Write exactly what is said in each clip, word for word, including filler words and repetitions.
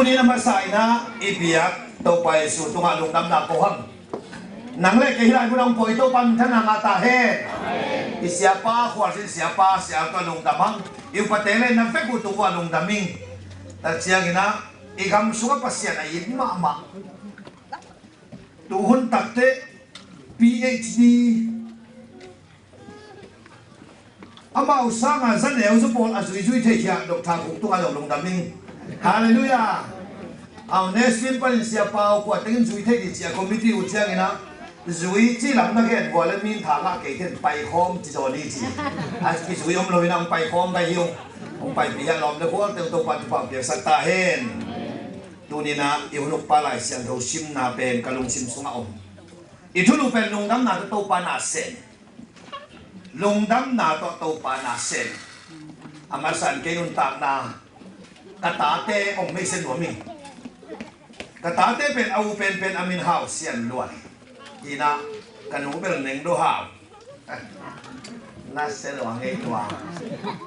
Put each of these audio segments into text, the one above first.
Tuni a masa in ah i biak Topa Jesu tungah lungdamna ko hang. Nang le kei hih lai mun ah hong pua i Topa minthanna ngah ta hen. I siapa, khualzin siapa, sia tungah lungdam hang. I upate le na vek uh tungah lungdam ing. Tua ciangin ah i gam sungah Pasian a it mahmah. Tu hun takteh PhD, amau sanga zaneu zu pawl a zuizui thei hiah Doctor Khup tungah zong lungdam ing. Halleluiah. Au, next week panin siapa uh kua tengin zui thei dih ci a committee uh ciangin ah, zui ci lam na gen vua le min tha ngah kei ten paikhawm ci zaw ni ci. A kizui om lo in ah hong paikhawm gai hi ung. Hong paipih hiah lawm le khual teng Topa thupha piaksak ta hen. Tuni in ah i hun ukpa Lai Siangtho simna pen ka lungsim sungah om. I thulu pen lungdamna tawh Topa na sem. Lungdamna tawh Topa na sem. A masa in kei nuntakna, ka tate hong meisen nuam ing. Ka tate pen a u penpen a min Hau Sian Luan hi. Tina ka nu bel Neng Do Hau. Na se lo a ngei tua.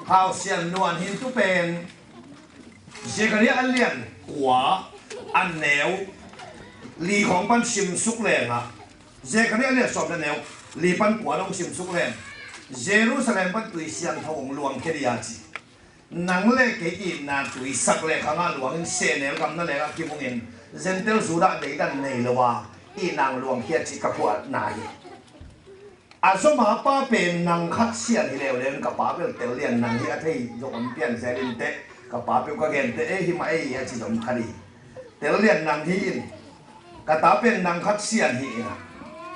Hau Sian Luan hi in tu pen Zekaria a lian kua a neu li khawng pan simsuk lengah, Zekaria a lian sawm le neu li pan kua dong simsuk leng, Jerusalem pan tui siangtho hong luangkhia dih a ci. Nang le kei itna tuisak le khangah luangin sehnel gam na lengah kivungin Gentile Judah deidan nei lo a itna hong luangkhia cih ka phuahna hi. A zom a pa pen nang khat Sian hi leuleu in ka pa bel Tel Lian Nang hi a thei zong om pian zel in teh ka pa peuh ka gen teh ei hi mah ei a ci zom khat hi. Tel Lian Nang hi in ka ta pen nang khat Sian hi in a,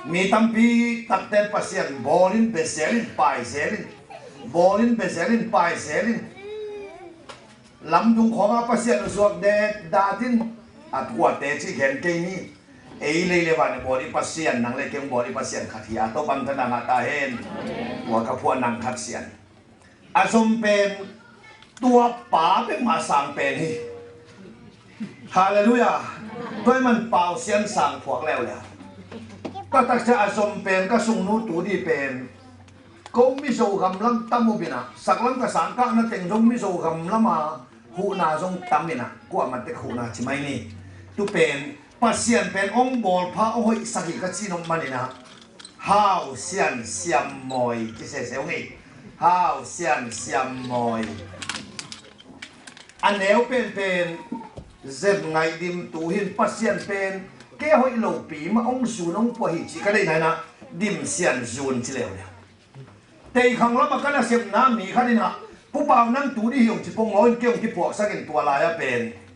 mi tampi takte Pasian bawlin bezel in paizel in, bawlin bezel in paizel in, lamdung khawngah Pasian uh zuak det datin a tuate cih gen kei ni. Ei lei le van a bawl i Pasian, nang le kei hong bawl i Pasian khat hi a, Topa minthanna ngah ta hen. Tua ka phuah nang khat Sian. A zom pen tua pa bek mah sang pen hi. Halleluiah. Tua ahih man Pau Sian sang phuak leuleu. Taktak ciah a zom pen ka sungnu Tu Di pen ko Mizo gam lam tam uh in ah, saklam ka sangkahna teng zong Mizo gam lam a huhna zong tam in ah, kuamah tek huhna ci mai ni. Tu pen Pasian pen hong bawlpha hong hoihsak hi ka cih nop man in ah, Hau Sian Siam Mawi ci sese ung ei. Hau Sian Siam Mawi. A neu penpen Zem Ngaih Dim Tu hi in Pasian pen kei a hoih lopi mah hong zun hong pua hi cih ka deihna in ah, Dim Sian Zun ci leuleu. Teikhang lamah ka nasepna mi khat in ah, Pu Pau nang Tu Di hi ung ci pongmaw in kei hong kiphuaksak in tua lai-ah pen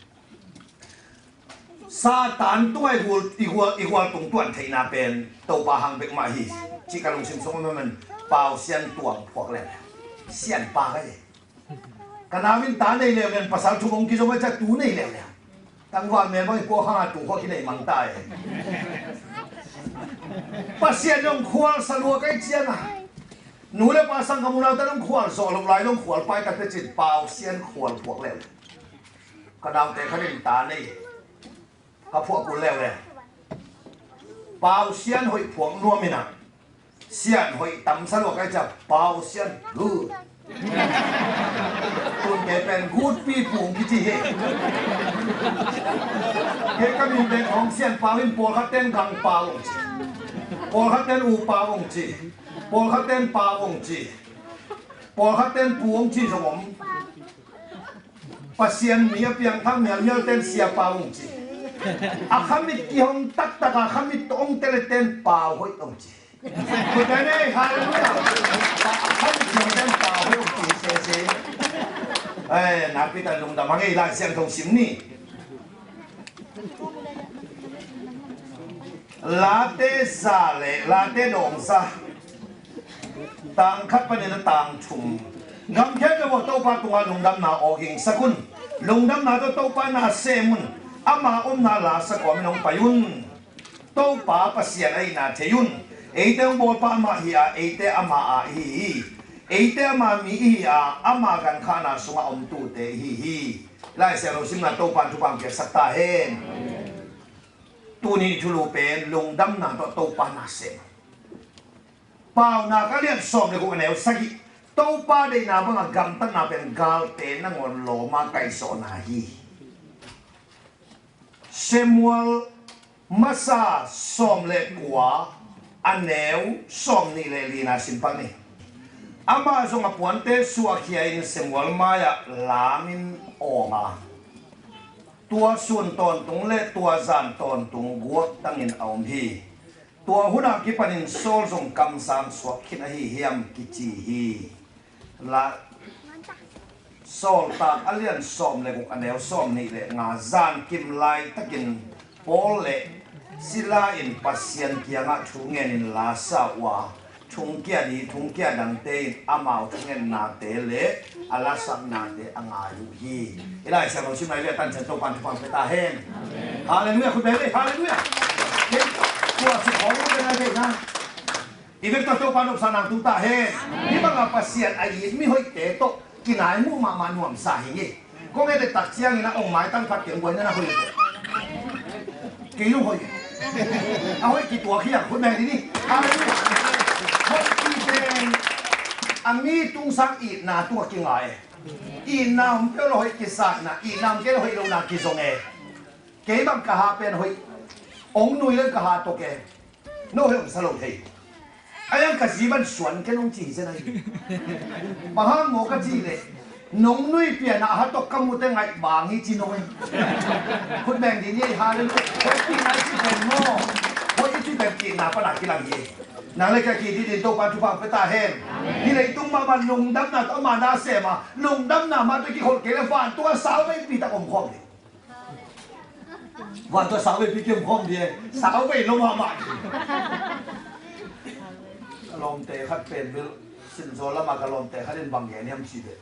Satan tungah i gual, i gual, i gual tung tuan theihna pen Topa hang bek mah hi cih ka lungsim sung om man, Pau Sian tuang phuak leuleu. Sian pa ka hi. Ka nau in ta nei leuleu in pasal thum hong kizom a ciah tu nei leuleu. Tangval mel bang i puak hang a tu khua kinei mang ta e. Pasian dong khual sa lua ka hih ciangin a, nu le pa sanggam unaute dong khual zawh loh lai dong khual pai ka pia cin Pau Sian khual phuak leuleu. Ka naute khat in ta nei. Ka phuah kul leuleu. Pau Sian hoih phuak nuam in a, Sian hoih tamsa lua ka hih ciang Pau Sian hu. Tun kei pen gutpi pung kici hi. Kei ka min pen Hong Sian Pau in pawlkhat ten Gang Pau hong ci. Pawlkhat ten U Pau hong ci. Pawlkhat ten Pau hong ci. Pawlkhat ten Pu hong ci zong om. Pasian mi a piangthak mialmial ten Sia Pau hong ci. A khamit kihong taktak a khamit tawh hong tel ten Pau hoih hong ci. Kut dai nei, halleluiah. A khamit kihong ten Pau hoih hong ci sese. Ai, nakpi tak lungdam hang ei, Lai Siangtho sim ni. Late za le Late dawngza, tang khat panin a tang thum. Gam khempeuh ah Topa tungah lungdamna awgingsak un. Lungdamna tawh Topa na sem un. Ama omna lasa kawmin hong pai un. Topa Pasian ahihna thei un. Eite hong bawlpa amah hi a, eite ama a ihi hi. Eite ama mi ihi a, ama gankhahna sungah om tute ihi hi. Lai Siangtho simna Topa in thupha piaksak ta hen. Tuni thulu pen lungdamna tawh Topa na sem. Paunak a lian sawm le guk a neu sagih. Topa deihna bangah gamtatna pen galte nangawn lawma kaihsawhna hi. Samuel masa sawm le kua, a neu sawm nih le lina sim pak ni. Amah zong a puante suahkhia-in Samuel mai-ah lamin awng a, tua sun tawntung le tua zan tawntung guaktangin a om hi. Tua hunah kipanin Saul zong kamsang suak khin ahi hiam kici hi. La Sawltak a lian sawm le guk, a neu sawm nih le nga. Zankim laitakin Paul le Sila in Pasian kiangah thu ngenin la sa uh a, thongkia ni, thongkia dangte in amau thungennate le a lasaknate a ngai uh hi. I Lai Siangtho sim lai le a tancian Topa'n thupha pia ta hen. Halleluiah, khut beng le, halleluiah. Kei tua si khawng uh le ngai ve na. I vekpi-a Topa nopsa nang tung ta hen. Hih bangah Pasian a it mi hoihte tawh kinai muh mahmah nuamsa hi ngei. Kong et tak ciangin a ong maitang phat keng guai na na hoih. Kei zong hoih. A hoih kituak hi a, khut beng dih ni. Halleluiah. Hoih kibeng a mi tungsang itna tungah kingai. Itna om kei lo hoih kisakna, itna om kei lo hoih lohna kizong e. Kei bang ka ha pen hoih. Ong nui leng ka ha tawk e. No he omsa lo thei. A yang ka zi ban suan ken ong ci hi zen ahi. Bang hang maw ka ci leh, nong nui pian a ha tawk ka mute ngaih bang hi ci no e. Khut beng dih ni e, halleluiah. Hoih kihna i ci pen maw, hoih i ci pen kihna pan a kilang hi. Nang le ka kididin Topa thupha pia ta hen. Hih leitung mahmah lungdamna tawh ama na sem a, lungdamna mah tawh kikholh kei le vantung a sau veipi tak om khawm hi. Vantung a sau veipi kiom khawm dih e, sau vei lo mahmah. Ka lawmte khat pen bel Sinzaw lamah ka lawmte khat in bang gen hiam cih leh,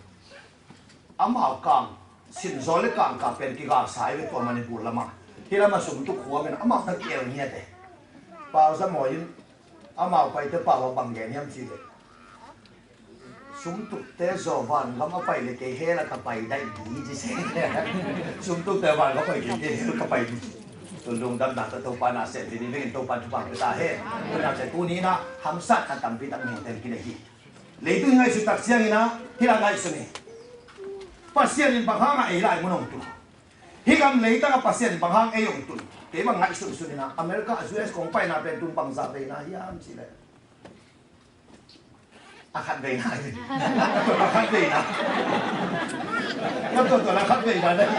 amau kang, Sinzaw le Kangkang pen kigalsa hi ve tua Manipur lamah. Hih lamah sum tuk khua men amau na kiel ngiat e. Pau Za Mawi in amau paite pau a bang gen hiam cih leh, sum tukte zaw vangam a pai le kei hell a ka pai daih ding ci se. Sum tukte vangam a pai le kei hell ka pai ding. Tu lungdamna tawh Topa na sem dih ni vengin Topa thupha pia ta hen. Tuna te tuni na hamsatna tampi tak mihingte kineih hi. Leitung i ngaihsut tak ciangin a hih la ngaihsun hi. Pasian in bang hangah ei lai mun ong tun? Hih gam leitang ah Pasian in bang hang ei ong tun? Kei bang ngaihsunsun in a America, U S kong paina pen tun bangzah veina hiam cih leh, a khat veina hi. A khat veina. Ka tuan tuan a khat veina na hi.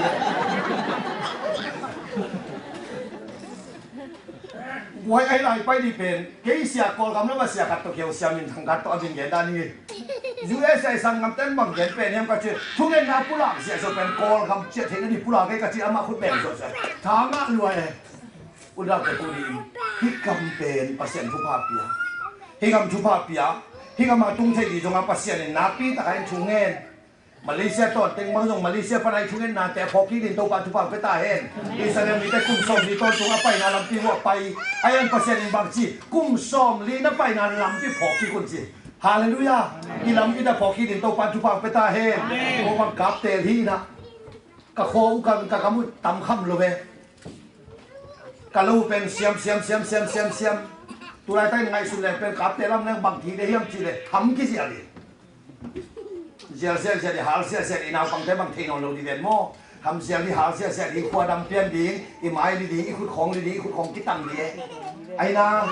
Guai ai lai pai dih pen kei sia Kawlgam lamah sia khat tawh keu sia minthang khat tawh a min gen dan hi. U S A sanggamte in bang gen pen hiam ka ci, thungetna pulak sia zo pen Kawlgam ciah theihna dih pulak kei ka ci, amah khut beng zo sia. Tha ngah lua e. U dau ka tu dih in, hih kam pen Pasian thupha pia. Hih kam thupha pia. Hih kam a tung thei dih zongah Pasian in nakpi takin thu ngen. Malaysia tawn teng bang zong Malaysia pan a i thungennate a phawk kik ding Topa thupha pia ta hen. Israel mite kum sawmli tawntung a paina lampi uh a pai. A ian Pasian in bang ci, kum sawmli na paina lampi phawk kik un ci. Halleluiah. I lampi na phawk kik ding Topa thupha pia ta hen. Ko bang kap tel hi na. Ka khaw uh kan ka kam uh tam kham lo ve. Ka lo uh pen siam siam siam siam siam siam. Tulaitak in ngaihsun leng pen kap tel lam leng bang ki de hiam ci le ham kizial hi. Zial zial zial i hal zial zial i naupangte bang thei nawn lo dih ven maw? Ham zial i hal zial zial i khua dam pian ding, i mai li ding, i khut khawng li ding, i khut khawng kitang ding e. Aina,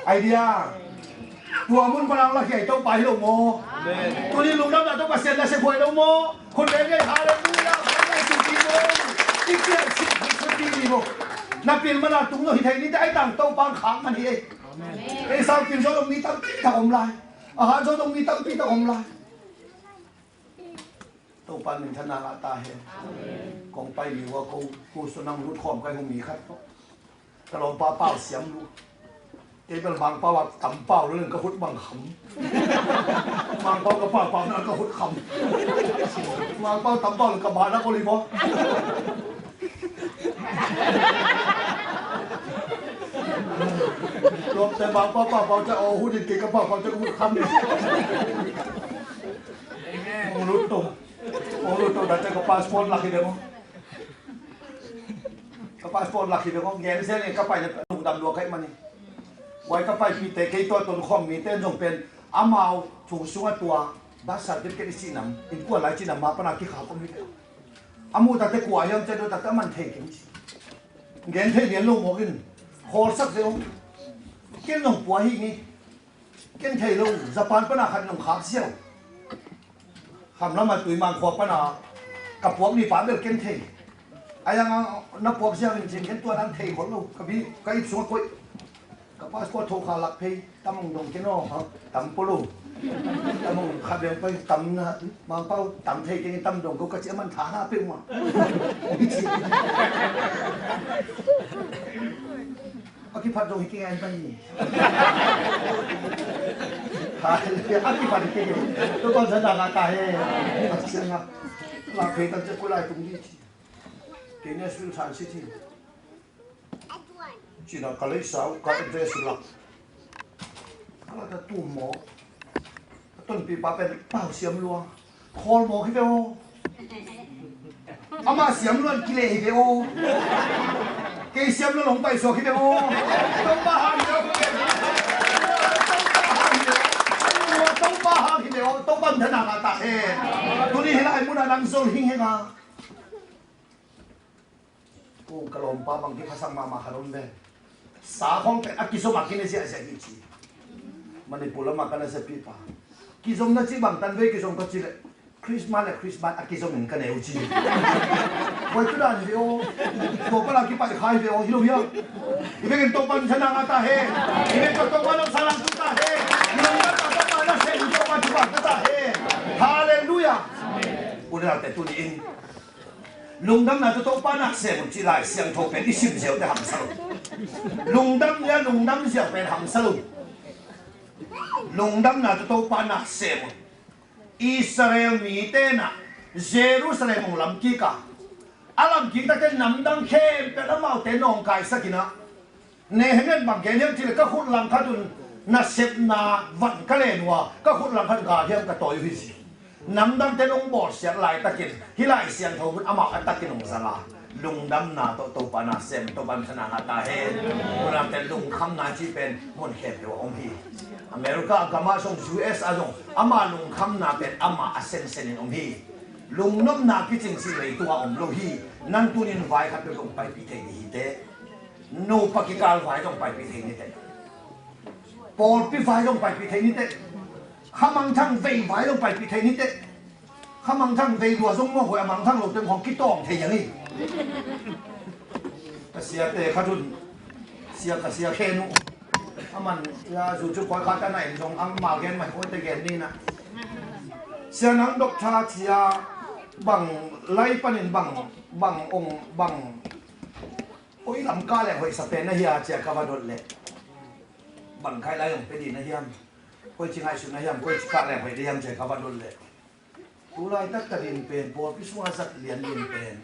idea. Tua mun panang la hiai Topa hi lo maw? Tuni lungdamna tawh Pasian na sia huai lo maw? Khut beng ei, halleluiah. Khut beng ei, suti maw? I kial sik khut suti dih maw? Na pil mana tung lo hi thei ni te ai tang Topa khang man hi ei. Ei sang pil zo lo mi tampi tak om lai. A hat zo dong mi tampi tak om lai. Topa minthanna ngah ta hen. Kong pai mi ua ko, ko sunang lut khawm kai hong mi khat ko. Ka lawmpa pau siam lu. Kei bel Mangpau a tam pau lu leng ka hut bang kham. Mangpau ka pau pau na ka hut kham. Mangpau tam pau leng ka ba na ko li bo. Lawmte bang pau pau pau ca aw hu din kei ka pau pau ca hu kham ni. Ong lut to. Ong lut to da ca ka passport lak hi demo. Ka passport lak hi demo. Gen sel in ka pai na lungdam lua kai mani. Wai ka pai pi te kei tua ton khom mi ten zong pen amau thu sunga tua. Ba sa dip ke isi nam. In kua lai ci nam ma pana ki kha ko mi. Amu ta te kua hiam te do ta ta man thei kim ci. Gen thei gen lo mawk in khawlsak zel. Ken nong pua hi ngi. Ken thei lo, Japan pana khat nong khak siau. Kham lama Tuimang khua pana ka puak ni pa bel ken thei. A yang a na puak siau in cin ken tua dan thei khol lo. Ka bi, ka ip sungah koih. Ka passport tho kha lak phei, tam hong dong ken aw, ha, tam polo. Tam hong kha beng pai, tam na, Mangpau, tam thei keng tam dong ko ka ci a man tha na peuhmah. A kiphat dong hi keng a en pai ni. Ha, a kiphat hi keng. Tua bang sa na ka ta he. A ci a nga. Lak phei tam ci a koi lai tung di ci. Kei Nashville Sun City. Cina ka leisau ka address lak. Ka lak a tum maw. A tonpipa pen Pau Siam Luang. Khawl mawk hi ve aw. Amah Siam Luang kileh hi ve aw. Kei Siam Luang hong paisuak hi ve aw. Topa hang hi ve aw. Topa hang hi ve aw. Topa hang hi ve aw. Topa hang hi ve aw. Topa hang hi ve aw. Topa hang hi ve aw. Tuni hi lai mun a nang zol hing heng a. Ko ka lawmpa bang kiphasak mahmah khat om ve. Sa khawng pen a kizom a kine ziahziah hi ci. Manipur lamah ka na siapipa. Kizom na ci bang tan vei kizom ka ci leh. Christmas le Christmas a kizom in ka neu ci. Koi tu dan hi ve aw. Tua pala kipaih khai ve aw. Hi lo hiam. Hi vekin Topa in thana ngah ta hen. Hi vekin Topa in thana ngah ta hen. Hi lo hiam Topa in thana ngah ta hen. Halleluiah. U le naute tuni in Lungdamna tawh Topa na sem un cih Lai Siangtho pen i sim ziau teh hamsa lo. Lungdam nia lungdam ziau pen hamsa lo. Lungdamna tawh Topa na sem un. Israel mite na Jerusalem hong lamkik a, a lamkik takte namdang khempeuh amaute nawngkaisak in a, Nehemiah in bang gen hiam cih leh ka khut langkhat un nasepna van ka len uh a, ka khut langkhat un galhiam ka tawi uh hi ci. Namdangte in hong bawlsiat laitakin hih Lai Siangtho hun amau a takin hong zang a, lungdamna tawh Topa na sem, Topa in thana ngah ta hen. Lungdamte lungkhamna cih pen mun khempeuh ah om hi. America a gam ah zong, U S a zong ama lungkhamna pen ama a sensen in om hi. Lungnopna kicing cih leitungah om lo hi. Nang tunin vai khat peuh zong paipih thei ding hi teh. Nupa kikal vai zong paipih thei ni teh. Pawlpi vai zong paipih thei ni teh. Khamangthang vei vai zong paipih thei ni teh. Khamangthang vei lua zong mawh huai a mangthang lo teng hong kitawng thei hiang hi. Ka siate khat un sia ka sia khen uh. A man ya zu cu koi khat a na in zong ang mal gen mai koi te gen ni na. Sia nang doctor cia bang lai panin bang bang ong bang Koi lam kah leng hoih sa pen na hia cia ka va dot leh. Bang khai lai hong pe dih na hiam? Koi ci ngaihsut na hiam? Koi ci kah leng hoih na hiam cia ka va dot leh. Tu laitak ta din pen pawlpi sungah zat lian din pen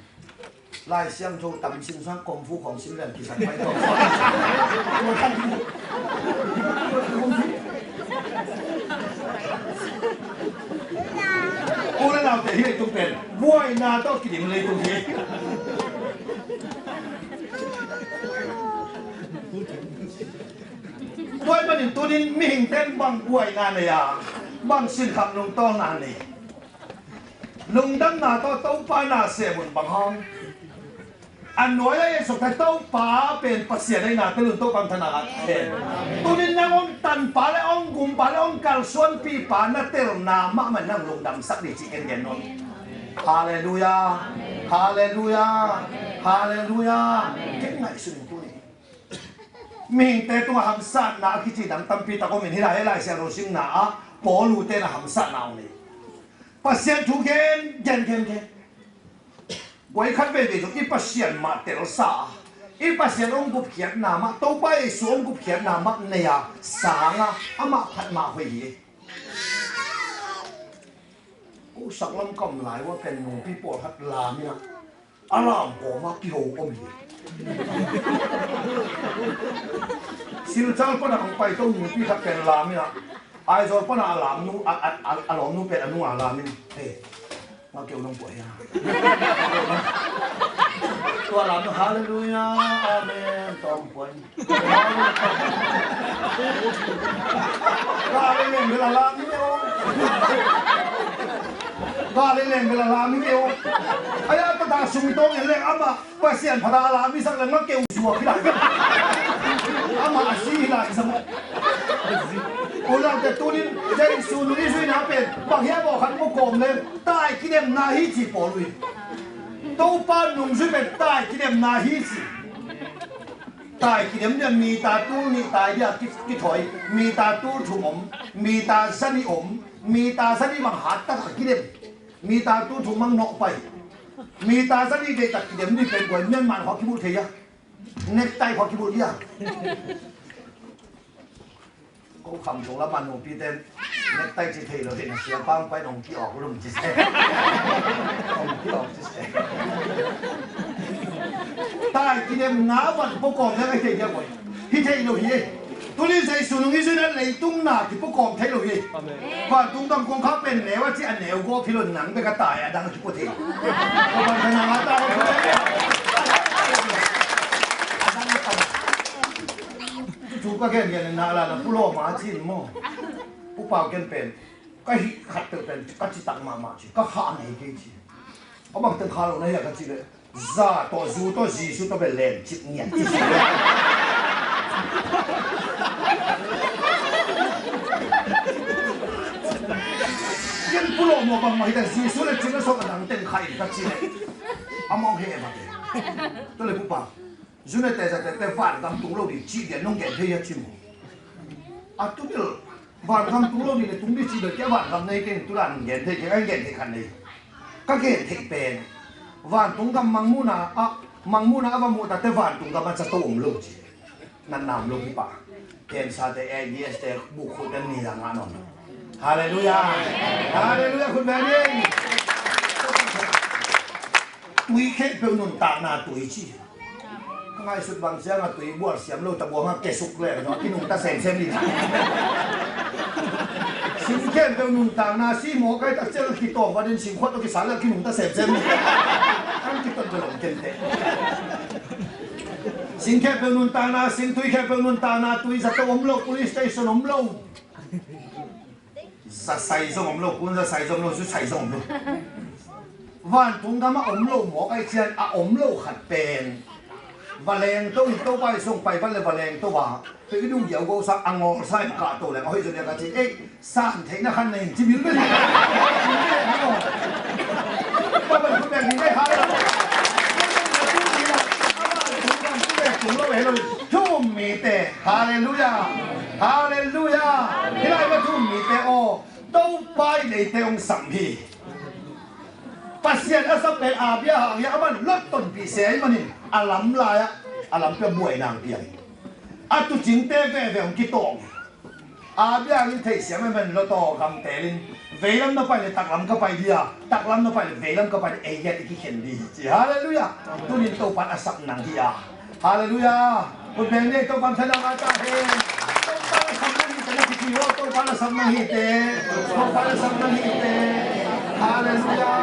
Lai Siangtho tam sim sang kong fu khong sim leng kizat pai khong. U le naute hi leitung pen buaina tawh kidim leitung hi. Tua ahih manin tunin mihingte in bang buaina nei a, bang sinkham lungtawlna nei. Lungdamna tawh Topa na sem un bang hang. A nuai a Jesuh Khrih Topa pen Pasian ahi na tel un Topa in thana ngah hen. Tunin nang hong tanpa le hong gumpa le hong kalsuanpipa na telna mahmah nang lungdamsak ding cih ken gen nuam. Halleluiah. Halleluiah. Halleluiah. Ken ngaihsun in tuni mihingte tungah hamsatna a kici dang tampi tak om in hih lai, hih Lai Siangtho simna ah Paul ute na hamsatna om hi. Pasian thu gen, gen, gen, gen. Guai khat veivei zong i Pasian mah telsa a, i Pasian hong gupkhiatna mah, Topa Jesu hong gupkhiatna mah nei a, sang a, amah phat mah hoih hi. Ko saklam kam lai ua ken nupi pawlkhat lam in a, a lam kawm a kiho om hi. Silchar pana hong pai to nupi khat ken lam in a, Aizawl pana a lamnu, a, a, a, a lawmnu pen a nung a lam in. He. Ngakeu nong puah hiam? Tua lam na halleluiah, amen. Tawng puan. Gale leng bela lam ni o. Gale leng bela lam ni o. Aya pata Sung tawng en leng amah Pasian phat a lam i sak leng ma keu zuak hi lai. Amah a si hi lai sa maw. Unaute tunin Jesu nung i zuina pen bang hiam aw khat pua kawm leng tai kidemna hi ci pawl uh hi. Topa nungzui pen tai kidemna hi ci. Tai kidem dia mita tul nih tai dia ki, kithawi, mita tul thum om, mita za nih om, mita za nih bang hat tak a kidem, mita tul thum bang nawh pai, mita za nih deih tak kidem nih pen guai Myanmar khua kibulh thei a, nektai khua kibulh dia. Ko kham tung lam a nupite nektai ci thei lo hi na, siapa hong pai nong ki awk lum ci se. Nong ki awk ci se. Tai kidemna van pua kawm leng a hi thei dia koi. Hi thei lo hi. Tuni Jesu nung i zuina leitung na kipua kawm thei lo hi. Vantung gam kong khak pen neu a ci a neu gawp hi lo, nang bek a tai a dang a kipua thei. Ko van ka nang a tai a dang a tai. Cucu ka gen gen na la la pu lawm a cin maw? Pu Pau ken pen ka hih khat peuh pen ka citak mahmah ci, ka khah ngei kei ci. A bang teng kha lo na hia ka ci leh za tawh zu tawh Jesu tawh bel len cip ngiat ci. Ken pu lawm maw bang mah hi ta, Jesu le cip na sawk a dang teng kha in ka ci leh a mawng he e mate. Tua le Pu Pau, Zune te za te te vangam tung lo ding cih dia nong gen thei a ci maw? A tu bil vangam tung lo ding le tung ding cih bil kia vangam nei kei tu dan nong gen thei kei, a gen thei khan nei. Ka gen thei pen vantung gam mangmuhna a, mangmuhna a va muh ta te vantung gam a ca to om lo ci. Nan nam lo hi pa. Ken sa te A D S te buk khut den ni la nga non. Halleluia. Halleluia khut ben ding. Tui khempeuh nuntakna tui ci. Ka ngaihsut bang ciang a tui bual siam lo ta buang a kesuk le no a kinungta semsem ding. Sing khempeuh nuntakna si mawk ai tak ciang a kitawng vadin sing khuat a kisal le a kinungta semsem ding. Kan kiton belong kente. Sing khempeuh nuntakna, sing tui khempeuh nuntakna tui zato om lo, police station om lo. Za sai zong om lo, kun za sai zong om lo, zu sai zong om lo. Vantung gam a om lo mawk ai cian a om lo khat pen. Va leng to in Topa i sung pai vat le va leng to a. Pe i dung yau go sa a ngol sa in kah to leng a hoih zong dia ka ci. Ei, san theihna khan nei in ci bil bil. Tua ban khut beng ding ei hal. Thu um mite. Halleluia. Halleluia. Hi lai va thu um mite aw. Topa i leite hong sam hi. Pasian a sam pen a bia hang hi a, a man lot tonpih se ahih manin a lam lai-ah a lam pia buai nang piang hi. A tucingte veve hong kitawng hi. A bia hang in theisiam ahih manin lot aw gamtel in veilam na pai le taklam ka pai dia, taklam na pai le veilam ka pai le ei giat i kikhen di hi ci. Halleluia. Tunin Topan a sap nang hi a. Halleluia. Khut beng ni, Topa thana ngata hen. Topa la sam nang hite na kiti ho, Topa la sam nang hite. Topa la sam nang hite. Halleluia.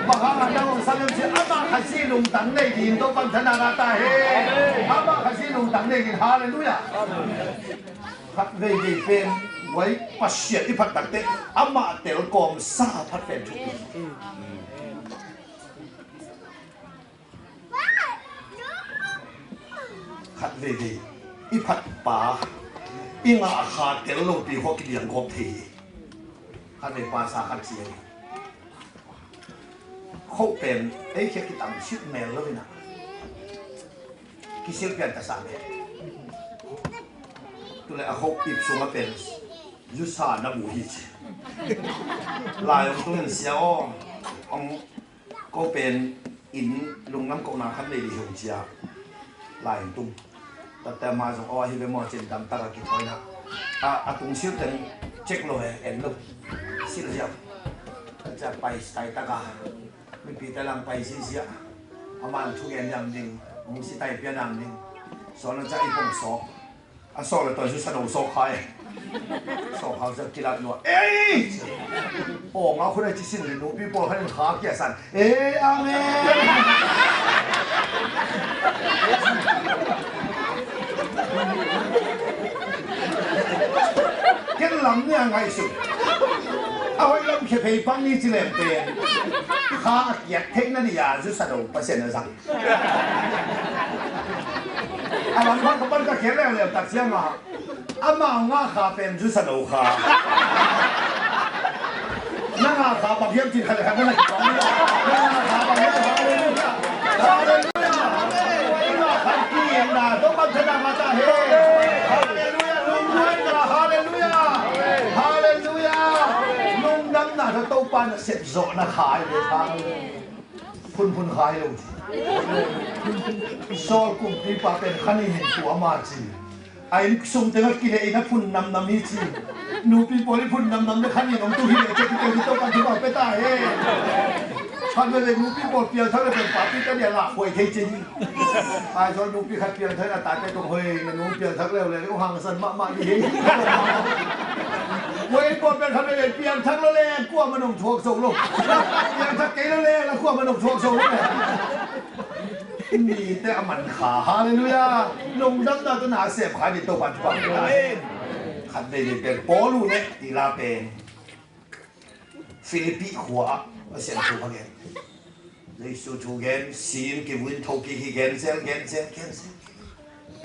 Bang hang a nang hong sam hiam cih leh amah Khazih lungtang nei ding, Topa thana ngata hen. Amah Khazih lungtang nei ding. Halleluia. Khat veivei pen guai Pasian i phat takte amah tel kawmsa phat pen thupi. Khat veivei i phat pa i ngah kha tel lopi khua kidiang gawp thei hi. Khat vei pa sa khat ci a hi. Khoh pen ei khia kitam silh mel lo hi na. Kisilh pian ta sa mel. Tule a khoh ip sung a pen zusa na bu hi ci. Lai hong tung in sia aw. Hong Ko pen inn lunglam kohna khat nei dih hi ung cia. Lai tung. Tatte ma zong aw ahi ve maw cin damtak a kithoina. A, a tung silh teng cek lo he, en lo. Silh ziau. Cia pai style taka. Mipite lang pai zizia. Aman thugen dang ding. Hong si tai pia dang ding. Sawn a cia i pong sawk. A sawk le tawi su sa no sawk khai. Sawk hau sa kilat nua. Ei! Aw, nga khun ai ci sin le nupi pawl khan in kha kia san. Ei, amen. Ken lam nia ngaihsun. A hoih lam khia phei pang ni ci leng pen kha a kiat theihna dih a zusa lo Pasian a zang. A lam pang ka pan ka khiat leuleu tak ciangah amau ngah kha pen zusa lo kha. Na ngah kha bang hiam cih khat le khat na na kipang. Na ngah kha bang hiam? Halleluiah. Halleluiah. Na ngah kha ki en na Topa thanah ngah ta hen. Halleluiah. Lungduai na. Halleluiah. Halleluiah. Lungdamna tawh Topa na sep zawhna kha hi ve kha. Phunphun kha hi lo ci. Saul kumpipa pen khanin hin tua ma ci. A inn sung tengah kileh in a phun namnam hi ci. Nupi pawl i phun namnam le khanin hong tu hi leh ci, kite hi Topa thupha pia ta hen. Khat veve nupi pawl piangthak le pen papi ta dia lah huai thei ci hi. Aizawl nupi khat piangthak na tate kong hoi na nu piangthak leu le uh hangsan mahmah hi. Huai pawl pen khat veve piangthak lo le kuaman hong thuak zo lo. Piangthak kei lo le la kuaman hong thuak zo lo le. Mite a man kha. Halleluiah. Lungdamna tawh na sep kha dih Topa thupha pia ta hen. Khat veve pen Paulu le Sila pen Philippi khua ah Pasian thu a gen. Jesu thu gen, si in kivui in tho kik hi gen zel, gen zel, gen zel.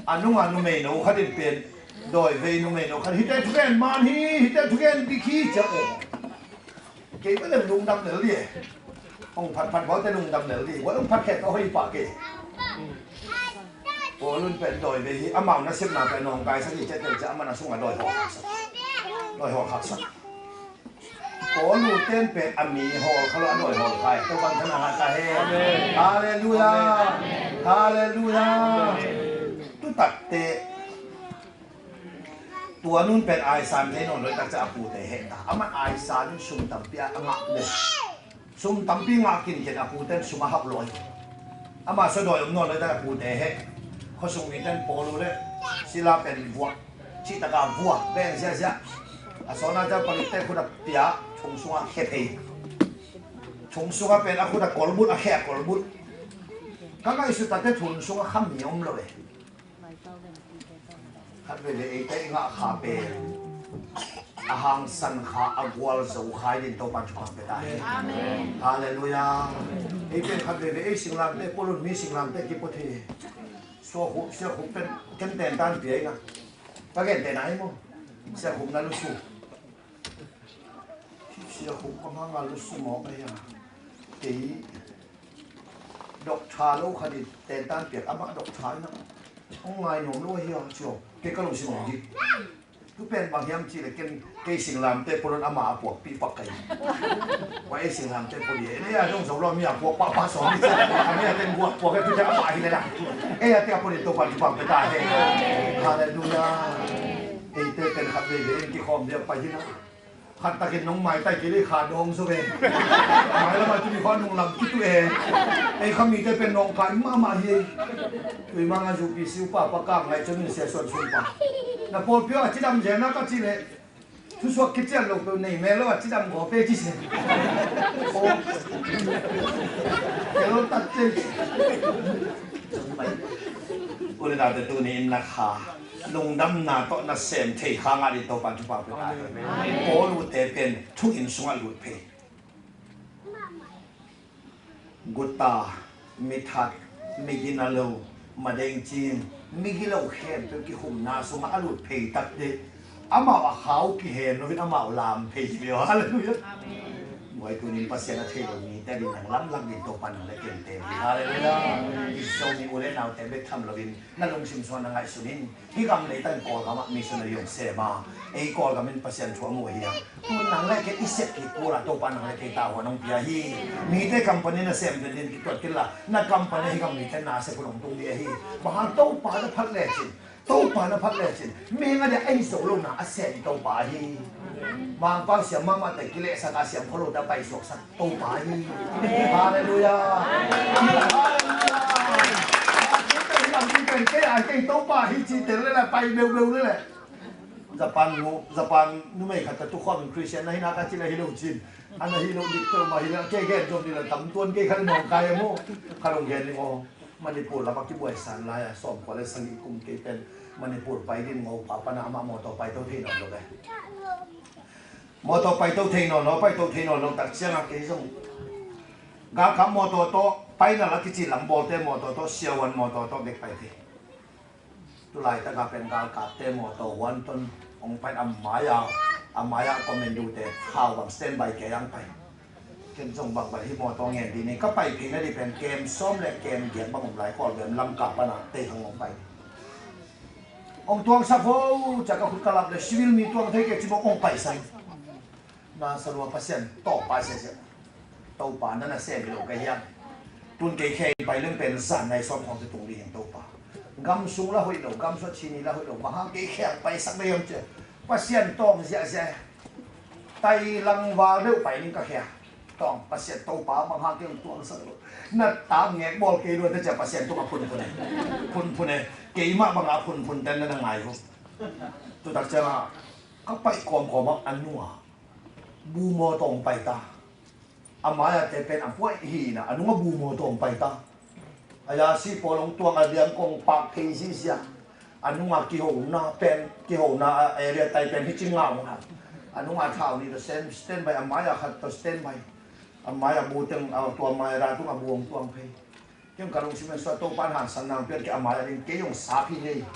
A nungah numeino khat in pen dawi vei numeino khat, hihte thugen man hi, hihte thugen dik hi ci a aw. Kei bel em lungdam lel dih e. Hong phatphat baute lungdam lel dih. Huai hong phatkhe tawh hoih pah kei. Paul un pen dawi vei hi, amau nasepna pen hong kaisak hi ciah tel ciah amah na sungah dawi hawl khaksak. Dawi hawl khaksak. Paulu ten pen a mi hawl kha lo a dawi hawl khai. Topa thanah ngah ta hen. Halleluiah. Halleluiah. Tutakte tua nun pen aisan thei nawn lo tak ciah a pute heh ta. Aman aisan in sum tampi a ngah le. Sum tampi ngah kinkin a puten sum a hauh lo. Ama sua dawi om nawn lo tak a pute heh. Khuasung miten Paulu le Sila pen vuah. Cih taka vuah beng ziahziah. A sawna ciah palitte khut a pia, thong sungah khe phei. Thong sungah pen a khut a kolbut, a khe a kolbut. Ka ngaihsut takte thong sungah khami om lo e. Khat veve eite i ngah kha pen a hangsan kha, a gual zo kha i din Topa thupha pia ta hi. Amen. Halleluiah. Ei pen khat veve ei singlamte pawl un mi singlamte kipaw thei hi. Suakhup, siakhup pen ken tentan pia i ngah. Ka gen tena hi maw? Siakhup na lusu. Siakhup ka manga lusu mawk a hia. Kei dok tha lo khat in tentan piak amah dok tha in a hong ngai nuam lo a hia cio. Kei ka lungsim hong dik. Tu pen bang hiam cih leh ken kei singlamte pawl un amah a puakpih pak ka hi. Ua ei singlamte pawl hi. Ei a dong zo lo mi a puak pahpah sawm hi cia. A mi a teng guak puak hi tu cia amah hi le la. Ei a tia pawl in Topa thupha pia ta hi. Halleluiah. Eite pen khat veivei in kikhawm dia pai hi na. Khat takin nong maitai kei le kha dawng zo ve. Mailam a tuni khuan nong lam kitu e. Ei kha mite pen nong kai mahmah hi. Tui mang a zupi siu pa pa kang ngai chun in sia suan sung pa. Na pawlpi a cidam zel na ka ci le. Thusuak kician lo peuh nei mel lo a cidam gaw pe ci se. Aw. Kelo tak ci. Ule date tuni in na kha. Lungdamna tawh na sem thei kha ngah dih Topa thupha pia ta hi. Paul ute pen thu inn sungah lut phei. Guta, mithat, migina lo, madengcin, migilo khempeuh kikhumna sungah a lut phei takte amau a khau kihen loin amau lam phei hi ve. Halleluiah. Amen. Guai tunin Pasian a thei lo mite ding nang lamlam ding Topa nang le kente hi. Halleluiah. Amen. Israel mi u le naute bek tham loin na lungsim suan na ngaihsun in. Hih gam leitang Kawlgam ah missionary hong sem a, ei Kawlgam in Pasian thu a mu hi a. Tun nang le kei i sep kik kul a Topa nang le kei tawh hong pia hi. Mite company na sem den din kituat kila, na company hih gam mite na sep hun hong tung ding ahi. Bang hang Topa na phat lecin, Topa na phat lecin, mihing a dia ei zo lo na a sem Topa hi. Mangpang siam mahmah te kilehsak a siam kholo ta paisuaksak Topa hi. Halleluiah. Halleluiah. Kei a kei Topa hi ci tel le la pai beubeu le le. Japan mu, Japan numei khat ta tu khawm in Christian na hi na ka ci la hi lo cin. Ana hi lo dik to ma hi la kei gen zom ni la tam tuan kei khan nong kai mu. Khan ong gen ni mo. Manipur la pa kibuai san lai a sawm kua le sali kum kei pen Manipur pai din ngo pa pa na ama motor pai to thei nong lo le. Mawtaw paito thei nawn lo, paito thei nawn lo tak ciangah kei zong galkap mawtaw tawh, paina la kici lam bawlte mawtaw tawh, siavuan mawtaw tawh bek pai thei. Tulaitakah pen galkapte mawtaw huan ton hong pai, a mai-ah, a mai-ah commando-te thau bang standby kei ang pai. Ken zong bangbang hi mawtaw ngen dih ni, ka pai phei nadih pen kem sawm le kem giat bang om lai, Kawlgam Lamka panah tei hang hong pai. Hong tuangsak vo, ciah ka khut ka lap le civil mi tuang thei kei ci bawk hong paisak. Na salua Pasian tawh pai siasia. Topa na na sem hi lo ka hiam? Tun kei kheng pai leng pen zan nai sawm khawng te tung ding hi Topa. Gam sung la hoih lo, gam suah chini la hoih lo, bang hang kei kheng paisak na hiam cia? Pasian tawng ziahziah. Tai langval deuh pai ning ka khia. Tawng Pasian Topa bang hang kei hong tuangsak lo. Na tap ngek bawl kei lua te cia Pasian tungah phunphun e. Phunphun e. Keimah bangah phunphun ten na na ngai vo. Tutak ciangah ka paih kawmkawmah a nungah bu mawtaw hong pai ta. A mai-ah te pen a puaih hi na, a nungah bu mawtaw hong pai ta. A yasi pawl hong tuang a liang kong pak thei zizia. A nungah kihona pen, kihona a area tai pen hi ci ngau ngau. A nungah thau nih tawh stand, standby, a mai-ah khat tawh standby. A mai-ah bu teng, a tua mai-ah ra tungah bu hong tuang phei. Kei hong ka lungsim en suah Topa in hangsan nang pian kei a mai-ah ding, kei hong sap hi ngei.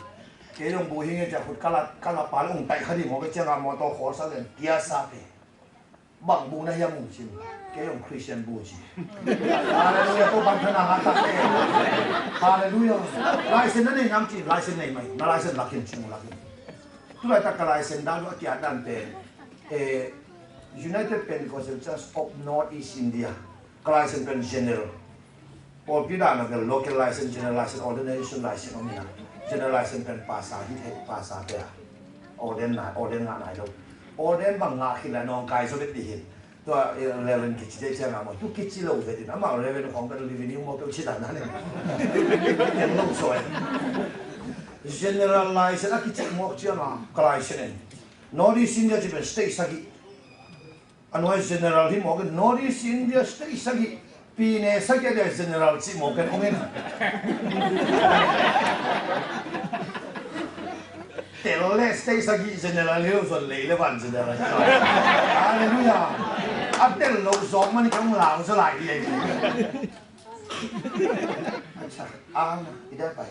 Kei hong bu hi ngei ciah khut ka la, ka la pa le hong taih kha ding maw, kei ciangah mawtaw khawlsa len kia sap hi. Bang bu na hiam hong cin, kei hong Christian bu ci. Halleluiah, Topa in thana ngah ta e. Halleluiah. Laisen na nei nam ci, laisen nei mai, na laisen lakin cin lakin. Tulaitak ka laisen dan a kiat dan pen, eh, United Pentecostal Church of North East India. Ka laisen pen general. Pawlpi dan a bel local laisen, general laisen, ordination laisen om hi na. General laisen pen pasa hi thei, pasa te a. Orden na, orden ngah nai lo. Orden bang ngah khit la nawngkai zaw vet dih hi. Tua, eh, Reverend kici te ciang a maw. Tu kici lo vet in. Amau Reverend khawng pen living in maw keu ci dan na ne. Ken lo sawi. General laisen a kici mawk ciang a ka laisen in. North East India ci pen state sagih. A nuai general hi mawk in North East India state sagih, pine sagih a dia general cih mawk in hong in. Tel le state sagih general hi lo, zon lei le van general. Halleluiah. A tel lo zawk man i kong lau zaw lai hi ei. Acha, ang, i dia pai.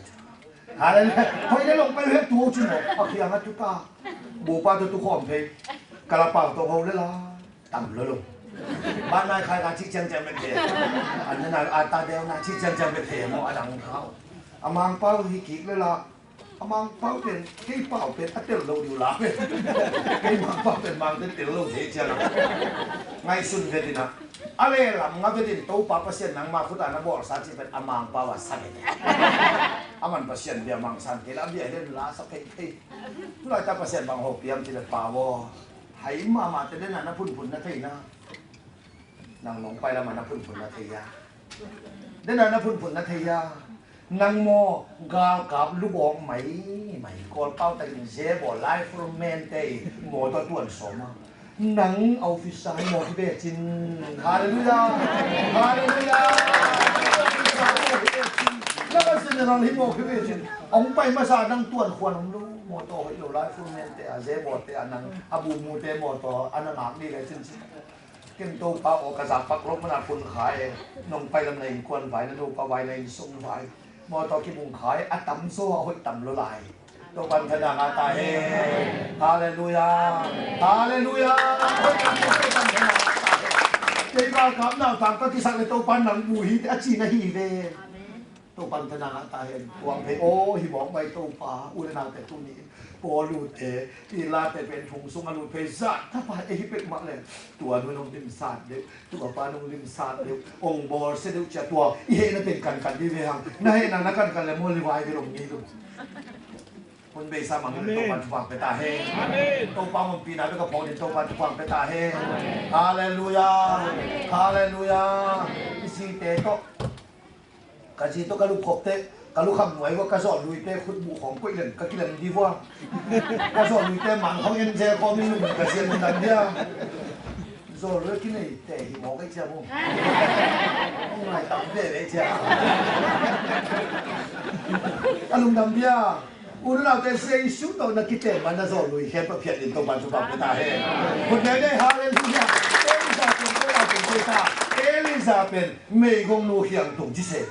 Halleluiah. Hoi le long pai he tu ci maw. A khiang a tu ta. Bupa tu tu khawm phei. Kalapau tawh ho le la. Tam lo lo. Ban nai khai ka ci ciang ciang bet thei. An na a ta deu na ci ciang ciang bet thei maw a dang khau. A Mangpau hi kik le la. A Mangpau pen, kei pau pen a tel lo diu la pen. Kei Mangpau pen Mang ten tel lo thei ciang a. Ngaihsun vet in a. A le lam nga vet in Topa Pasian nangma khut a na bawlsa ci pen a Mangpau a sa vet. A man Pasian bia mangsan kei la bia den la sa phei phei. Tulaitak Pasian bang hopih hiam cih leh pau aw. Hai mahmah te den a na phunphun na thei na. Nang nong pai lam a na phunphun na thei a. Den a na phunphun na thei a. Nang maw galkap lubawk mai mai Kawlpau takin zebawk lai furman te i mawtaw tuan sawm a. Nang a officer hi mawk hi ve cin. Halleluiah. Halleluiah. Nang a general hi mawk hi ve cin. Hong pai masa nang tuan khuan hong lo. Mawtaw hoih lo lai furman te a, zebawk te a, nang a bumute mawtaw a na ngak dih le cin cin. Ken Topa aw ka zak pak lo mana phun kha e. Nong pai lam na innkuan vai, na nupa vai, na innsung vai. Mawtaw kibung kha e, a tamzaw a hoih tam lo lai. Topa in thana ngah ta hen. Halleluiah. Halleluiah. Kei galkap nautang ka kisak le Topa in nang bu hi a ci na hi ve. Topa in thana ngah ta hen. Tuang phei aw hi mawk mai Topa. U le naute tuni Paul ute i late pen thong sung a lut phei zah tapa e hi pek mah le. Tua nu nong limsat deuh. Tua pa nong limsat deuh, hong bawlsia deuh ciah tua i hehna teng kankan dih ve hang. Na hehna na kankan le maw livai ve lo ngei lo. Hun beisa mang in Topa thupha pia ta hen. Topa mumpihna bek a phawk in Topa thupha pia ta hen. Halleluiah. Halleluiah. I site tawh Ka zi tawh ka lukhop teh, ka lukham nuai uh a ka zawh luite khutbuh khawng koih leng ka kilem dih vua. Ka zawh luite mang khawng en zel khawm in lungdam ka zi a lungdam dia. Zawh lui a kineite hi mawk ei cia mu. Hong ngaitam veve cia. A lungdam dia. U le naute, Jesu tawh na kitem a na zawlnui khempeuh phiat in Topa'n thupha pia ta hen. Khut beng ei, halleluiah. Elijah pen, Elijah pen, Elijah pen meigongnu khiangtung ci se.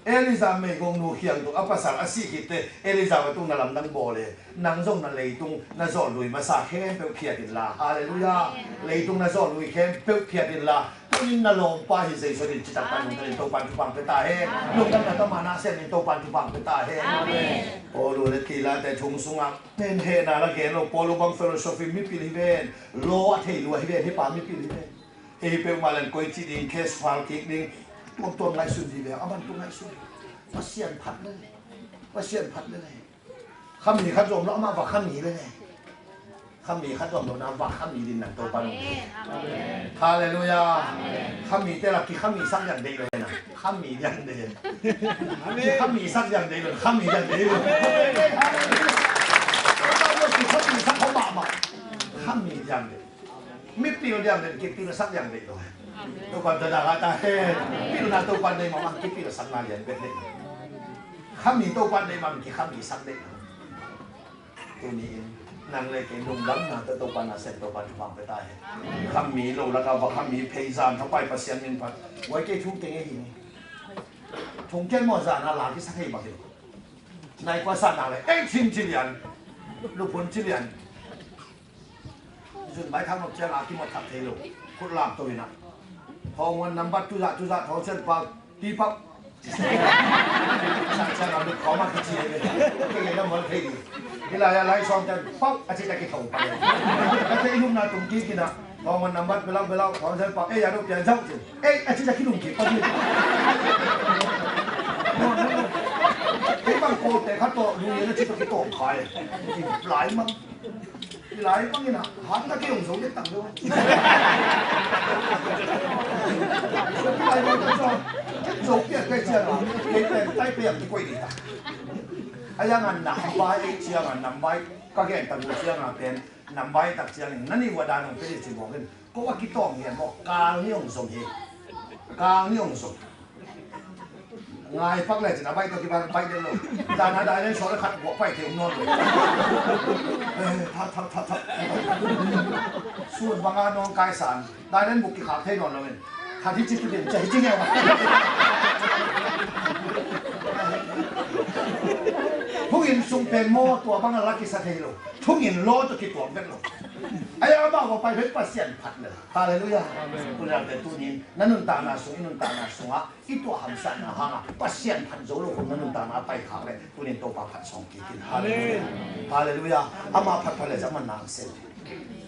Elijah meigongnu khiangtung, a pasal a sih khit teh Elijah va tung na lamdang bawl e. Nang zong na leitung na zawlnui masa khempeuh phiat inla, halleluiah. Leitung na zawlnui khempeuh phiat inla, tuni-in na lawmpa hi Jesu in citak pan lungdam in Topa'n thupha pia ta hen. Lungdamna tawh manna sem in Topa'n thupha pia ta hen. Paul u le Silas te thong sungah pen hehna la gen lo, Paul u bang philosophy mipil hi ven, law a thei lua hi ven, hih pa mipil hi ven. Hih peuhmah leng koici ding, case file kik ding, tuamtuam ngaihsun hi ve, a man tu ngaihsun. Pasian phat lel, Pasian phat lel. Khami khat zom lo, amah va khami lel. Khami khat zom lo na va khami din nan Topa'n. Halleluiah. Khami te la kikhami sak liang deih lo na. Khami liang deih. Kikhami sak liang deih lo, khami liang deih lo. Halleluiah. Topa'n kikhami sak kho mahmah. Khami liang deih. Mipil liang deih, kipilsak liang deih lo. Topa'n thupha pia ta hen. Pilna Topa'n deih mahmah, kipilsakna lian bek deih. Khami Topa'n deih mahmah, kikhamisak deih lo. Tuni-in nang le kei lungdamna tawh Topa na sem, Topa'n thupha pia ta hen. Khami lo lakah va khami phei, zan thapai, Pasian min phat. Guai, kei thong keng ei hi. Thong keng maw, zan a la kisak hi bang hi lo. Nai kua sa na le ei, thim ci lian, luphun ci lian. Zun bai thak nop ciang a kimawt thak thei lo. Khut lam to in a, thawng wan nambat tuzah tuzah thawng sen pau ti pau. Sa ciang a lut khawm a kici ei ve. Kei ei lam hol thei ding. Hih lai a lai sawm ciang pau a ci ta kitho pau. Ka thei lupna tung kik in a, thawng wan nambat belau belau thawng sen pau, ei a do pian zauh cin. Ei a ci ta kilum kik pau. Ei bang ko te khat tawh lu in a ci ta kitawm khai. Lai mang. Hih lai bangin a, han ta kei hong zo dek tak deuh. Hih lai bang ka zong ken zo piak pek ciang a, kei pen tai pek a kikoih ding ta. A yang a nambai ei ciang a, nambai ka gen tak uh ciang a pen, nambai tak ciangin na nih uh a dan hong pia ding ci mawk in. Ko a kitawng hian maw, kal ni hong zom hi. Kal ni hong zom. Ngai pak le cin a baih tawh kibaih baih den lo. Dana dai len suak le khat guak pai thei um nawn lo. Eh, that, that, that, that. Sun banga nawng kai san. Dai len buk kikhak thei nawn lo in. Khat hi ci tu din, cia hi ci ngeu. Thungin sung pen maw, tua banga la kisa thei lo. Thungin law tawh kituak vet lo. Ai, amau va pai vet Pasian phat le. Halleluiah. Amen. Tuni-in tuni-in na nuntakna sung, i nuntakna sungah i tuah hamsatna hangah Pasian phat zo lo khong na nuntakna a pai khak leh, tuni-in Topa phat sawm kik in. Halleluiah. Amen. Halleluiah. Amah phat phat leh zah man nang sel.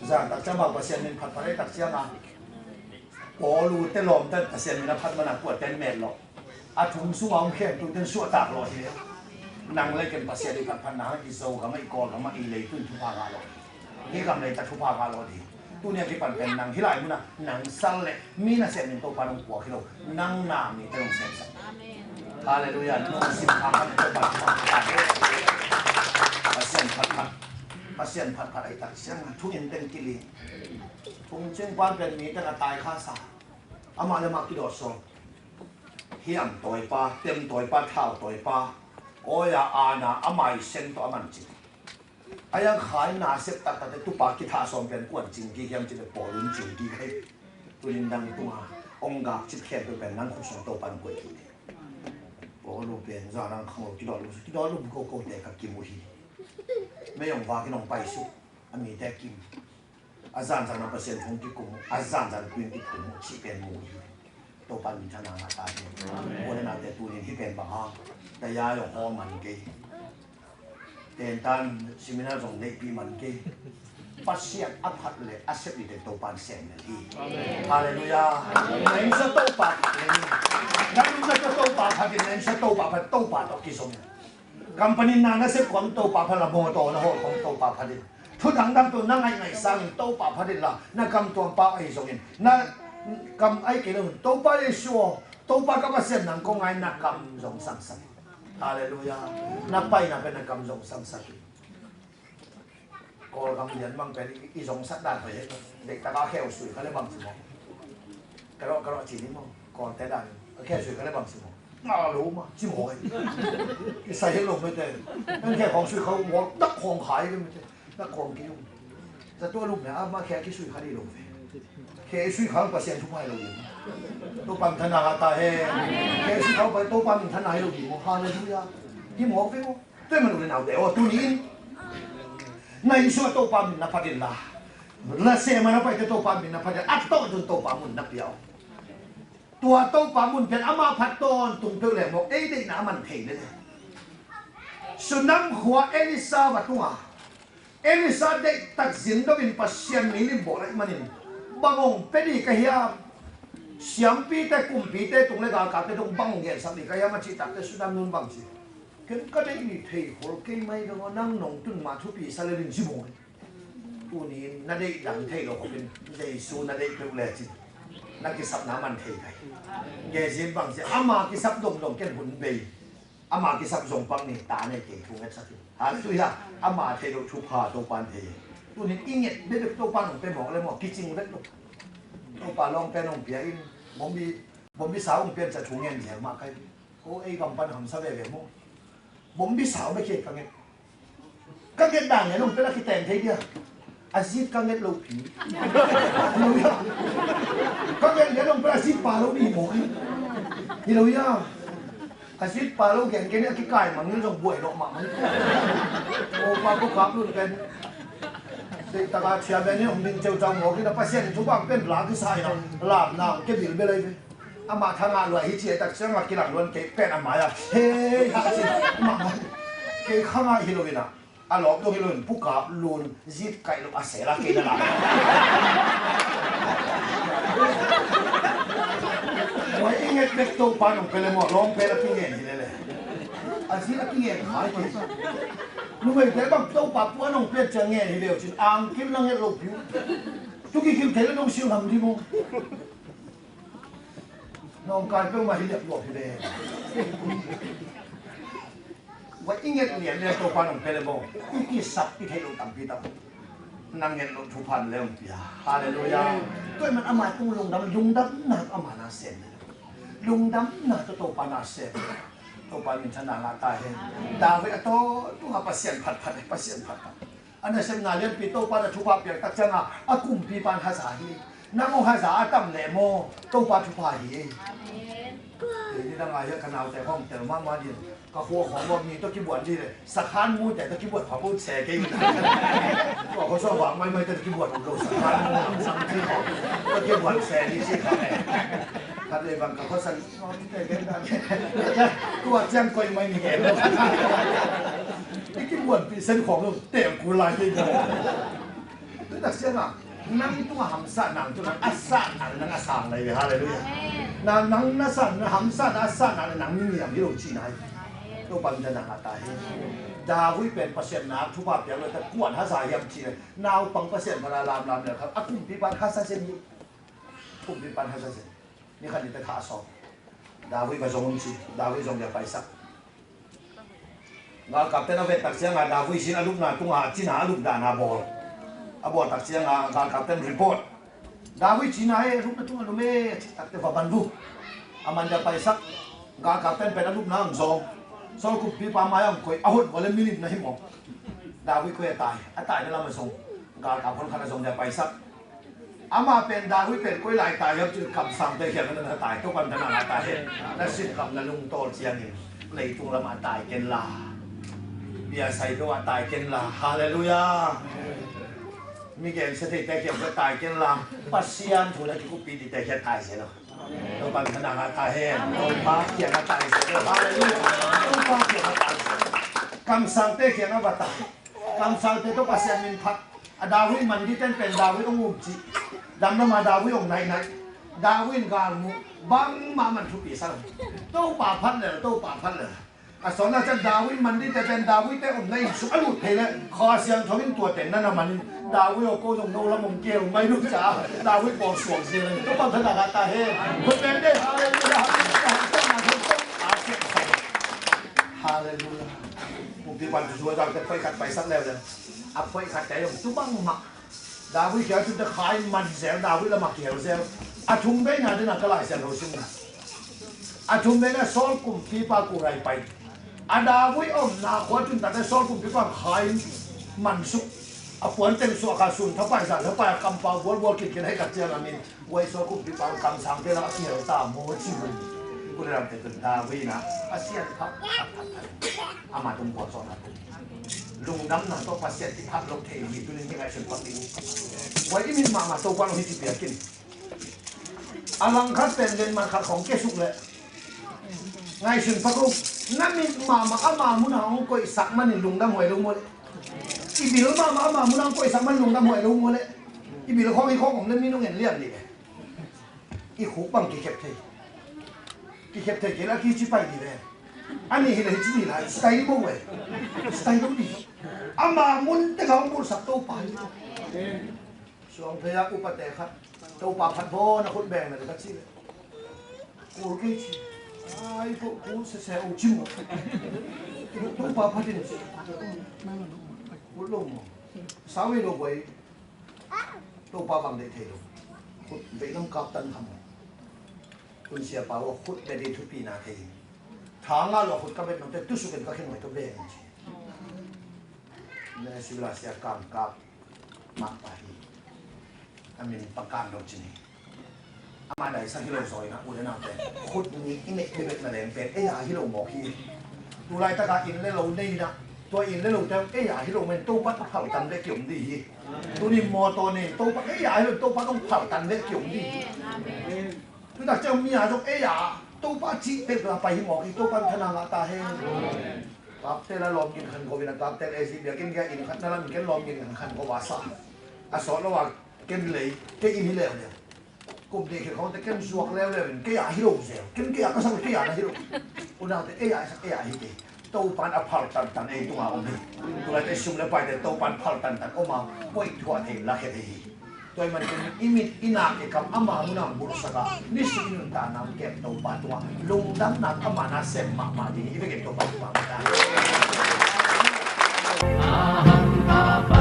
Zan tak ciang bang Pasian min phat phat leh tak ciang a, Paul u te lawm ten Pasian min a phat man a, kua ten met lo. A thong sungah om khempeuh ten suahtak lawh hi leh, nang le ken Pasian i phatphatna hang i Zogam ah, i Kawlgam ah, i leitun thupha ngah lawh hi. Hih gam leitah thupha ngah lawh hi. Tuni a kipan pen nang hih lai munah nang sal leh mi nasem in Topa nong puak hi lo, nang na mite nong semsak. Halleluiah. Nong sim khang khat in Topa thupha ngah hi. Pasian phatphat, Pasian phatphat ahih tak ciangin thungen teng kili. Thong cing pan pen mite na tai kha sa. Amah le amah kidawt sawm. Hiam tawipa, tem tawipa, thau tawipa, awi a, ana, a mai seng tawh a man cing. A yang khai nasep taktakte tupa kithah sawm pian kuan cing kik hiam cih leh Paul un cing kik hi. Tunin nang tunga ong gak cip khempeuh pen nang khut sung Topa nong koih kik hi. Paul u pen zan ang khang lo kidawt lo, kidawt lo bu ko kote ka kimu hi. Mei ong vak in ong paisuk a mite kim. A zanzan a Pasian thu kikum uh, a zanzan thu kikum uh, cih pen mu hi. Topa min thang ngah ta hi. Amen. Ua le naute tunin hih pen bang hang, taya zong hawl man kei. Tentan seminar zong neihpih man kei. Pasian a phat le a sep ding teng Topa in sem lel hi. Amen. Halleluiah. Amen. Neng sa Topa phat le ni. Nang sa Topa phat in, neng sa Topa phat, Topa tawh kizom in. Company na nasep khawng Topa phat la, mawtaw na hawl khawng Topa phat in. Thu dangdang tawh na ngaihngaih sangin Topa phat in la, na kam tuam pau ahi zongin, na kam ahi kei lo in, Topa Jesu aw, Topa ka Pasian nang kong ngai, na kam zong sangsak in. Halleluiah. Na paina pen na kam zong sangsak in. Kawlgam lian bang pen i, i zongsak dan hoih hi. Deihtak a kheu sui kha le bang ci maw. Ka rawh, ka rawh ci ni maw. Kawlte dan a kheu sui kha le bang ci maw. Nga lo ma ci maw. I sai het lo mete. Nan khe khawng sui khawng maw, dak khawng khai mete. Dak khawng ki um. Zato lum ne ama khe ki sui kha di lo ve. Khe sui khawng Pasian thu mai lo di. Topa min thang na ta hen. Khe sui khawng Topa min thang na lo di maw. Hallelujah. Di maw ve maw. Tua man u le nau te aw, tuni in na inn sung ah Topa min na phat in la, na seh man a paite Topa min na phat in, a tawh dun Topa mun na pia aw. Tua Topa mun pen ama phat tawntung peuh leh mawk ei deihna a man thei lel e. Sunam khua Elisha va tung a, Elisha deih tak zin dongin Pasian mi lim bawl ahih manin bang hong pia ding ka hiam? Siampite, kumpite tung le galkapte tung bang hong gensak ding ka hiam a cih takteh Sunam nun bang ci. Ken ka deih ni thei khol kei mai dong aw, nang nong tun mah thupi sa le ding ci maw. Tuni in na deih dang thei lo khop in Jesu na deih peuh lecin na kisapna man thei kai. Gezin bang ci, ama kisap dongdong ken hun bei. Ama kisap zong pang ni ta nei kei thu ngetsak in. Hallelujah. Ama thei lo thupha Topan thei. Tuni in i nget bek bek Topan hong pe mawk le maw kicing bek lo. Topa lawng pen hong pia in. Bombi, bombi sa hong pian ca thu ngen ziau mah kai. Ko ei gam pan hamsa veve maw. Bombi sau bek hi ka nget. Ka nget dan ngen hong pia la kiteng thei dia. A zit ka nget lo pi. Hi lo ia. Ka nget ngen hong pia la zit pa lo ni maw. Hi lo ia. A zit pa lo gen gen a kikai mang ni zong buai lo mah mang. O pa ko kap lun ken. Deih taka chia ben ni hong ding ceu cau maw kina Pasian thu bang pen la kisa ina. Lam na ke bil belai ve. Amah thangah luai hi ci a tak ciangah kilang luan kei pen a mai-ah hei hah ci. Amah mai kei khangah hi lo inah a lawp dong hi lo in pukap lun zit kaih lo a sel a kei na la. Luai i nget bek Topa nong pia le maw lawng pen a kingen hi lele. A zit a kingen khai kei. Numeite bang Topa pua nong pia ciang ngen hi leu cin angkim na nget lo piu. Tuki kim thei le nong sil ngam di maw. Nong kai peuhmah hi liak luak hi ve. Vai i nget lian lian Topa nong pia le maw i kisap i theih loh tampi tak. Nang nget loh thupha na le hong pia. Halleluiah. Tua ahih man ama tung lungdam, lungdamna tawh ama na sem. Lungdamna tawh Topa na sem. Topa min thang na ngah ta hen. David a tawh tungah Pasian phatphat, Pasian phatphat. A nasepna lianpi Topa na thupha piak tak ciangin a kumpipa in haza hi. Nang hong haza a tam leh maw Topa thupha hi. Amen. Kei ni dang a hi a ka naute hong tel mahmah ding. Ka khua khawng bawk ni tawh kibuan ding leh sakhan mute tawh kibuan khawng bawk se kei. Tua khua sawh bang maimai tawh kibuan um lo sakhan mu lam sang ci khawng tawh kibuan se ni ci khawng e. Khat leh bang ka khua san Tua ciang koih mai ni ngen lo. I kibuanpih sen khawng lo teng kul lai kei ko. Tutak ciangah nang tungah hamsatna nang tungah a satna le nang a sang lai ve. Halleluiah. Amen. Na nang na san na hamsatna a satna le nang ni niam hi lo cihna hi. Amen. Topa min thang na ngah ta hi. David pen Pasian na thupha piak lo ta kuan haza hiam cih le naupang Pasian phala lamlam le kha a kumpipa in haza zen hi. Kumpipa in haza zen. Ni khat ni te kha a sawm. David va zong un ci. David zong dia paisak. Galkapten a vet tak ciangah David sin a lupna tungah a cina a lup dana bawl. A bawl tak ciangah galkapten report. David cina e, a lupna tungah lum e, a cih takte va ban bu. A man dia paisak. Galkapten pen a lupna ang zong. Saul kumpipa mai ang koih a hot bawl e milim na hi maw. David koih a tai. A taina lam a zong. Galkap hon khat a zong dia paisak. Amah pen David pen koi lai tai hiam cih kamsangte kiangah na tai, Topa min thang na ngah ta hen. Na sinkamna lungtawl ciangin leitung lamah tai ken la. Bia sai dongah tai ken la. Halleluiah. Mi gensia theite kiangah tai ken la. Pasian thu na kikuppih dingte kiangah tai se lo. Topa min thang na ngah ta hen. Topa kiangah tai se lo. Halleluiah. Topa kiangah tai se lo. Kamsangte kiangah va tai. Kamsangte tawh Pasian min phat. A David man dingte pen David hong um cih. Damdam a David hong naihnaih. David in galmuh bangmah man thupi sa lo. Topa phat lel, Topa phat lel. A sawtna ciang David man dingte pen David te omna inn sung a lut thei leh Kha Siangtho in tua teng na na man in David aw ko zong no lam hong keu mai lo ci a David bawl suak zia leh Topa min thang na ngah ta hen. Khut beng dih. Halleluiah. Halleluiah. Kumpipa in thu zuazau te phoih khat paisak leuleu. A phoih khat te zong tu bangmah. David kiang tun te khai man zel, David lamah kihel zel. A thum veina dena ka Lai Siangtho sim na. A thum vei le Saul kumpipa kurai pai. A David omna khua tun tate Saul kumpipa khai mansuk. A puan teng suak a sun thapai zan thapai a kampau bualbual kinkin hei ka cian a min. Guai Saul kumpipa kamsangte la a kial ta maw ci hun. Kuleram te tun David na a sian pha. Ama tung kual sawna tung. Lungdamna tawh Pasian i phat lo thei hi tunin hi ngaihsun pha ding. Guai i min mahmah Topa lo hi ci piakin. A langkhat pen len man khat khong kesuk leh ngaihsun phak uh. Na mit mahmah ama munah hong koihsak manin lungdam huai lo maw leh? I bil mahmah ama munah hong koihsak manin lungdam huai lo maw leh? I bil khong i khong om le min hong en lian dih ve. I khuk bang kikhep thei. Kikhep thei kei la kici pai dih ve. A nih hi le hi ci dih la style bo ve. Style bo dih. Ama mun te ka hong bulsak Topa hi. Suang phei a upate khat Topa phat bawn a khut beng na le ka ci le. Kul kei ci. Ai ko kul sese o ci maw. Topa phat in ci. Kul lo maw. Sau i lo guai. Topa bang deih thei lo. Khut vei lam kap tan kham maw. Kun sia pa wa khut beng ding thupi na thei. Tha nga lo khut ka bet nong te tusuk in ka khen ngai ka beng ci. Ne sibila sia kam kap. Mak pa hi. A min pakan lo ci ni. Ama dai sa hi lo zoi na u le nau te. Khut ni i nek te bet na leng pen. Ei a hi lo mawk hi. Tulai taka inn le lo nei na. Tua inn le lo te ei a hi lo men Topa a phal tan ve kiom di hi. Tuni mawtaw nei Topa ei a hi lo Topa dong phal tan ve kiom di hi. Tutak ciang mi a zong ei a Topa cih pen tua pai hi mawk hi Topa thana ngah ta hen. Kapte la lawm gin khan ko in a kapte la esi bia ken kia inn khat na lam ken lawm gin khan ko wa sa. A sawt lo a ken lei ke inn hi leu leu. Kum te khel khawng te ken zuak leuleu in kei a hi lo zel. Ken kei a ka sak kei a na hi lo. Unau te ei a sak ei a hi te. Topan a phal tantan ei tunga om hi. Tulai te sum le pai te Topan phal tantan om a. Poi thua thei la khe thei hi. Tua i man ken i mit i nak i kam ama muna bulsak a. Ni si i nun ta nam kem Topa tunga. Lungdam nak ama na sem mahmah ding i vekin Topa tunga. Ahang Papa.